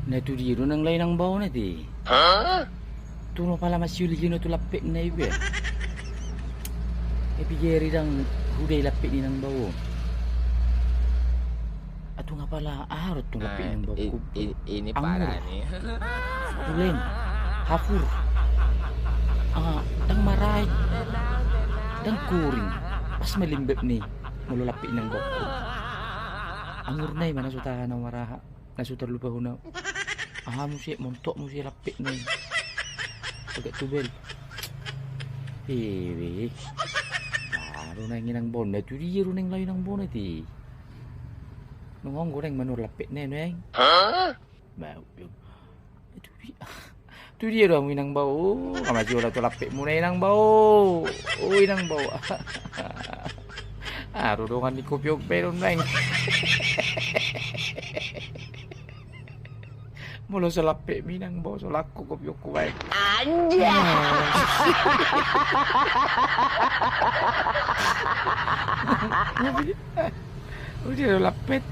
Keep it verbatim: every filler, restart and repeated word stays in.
Na tu dia do nang lae inang bao na te? Tung pala masiol i hino tu lampetna i be. Ai piga ari ndang huda i lampet ni inang bao. Atung apala aha do tung lampet ni inang bao. Ini parah ni. Tulen. Hafur. Ndang marai. Ndang kuring. Pas ma lembab ni. Molo lampet ni inang bao. Anggur na i ma na so tahan au maraha. Na so tarlupa hona. Aha muse, montok muse lampet ni. Agak tubel. Ewe. Baru nang inang bao na tu dia ro nang lae inang bao na te. Nunga on goreng manur lampet ni neng. Bau. Tu dia do hamu inang bao. Nga masiol au tu lampetmu na inang bao. O inang bao. Aru dongan ni kopi on pe do neng. Molo so lampetmi inang bao so laku kopi on ku baen. Anjay. O dia do lampet.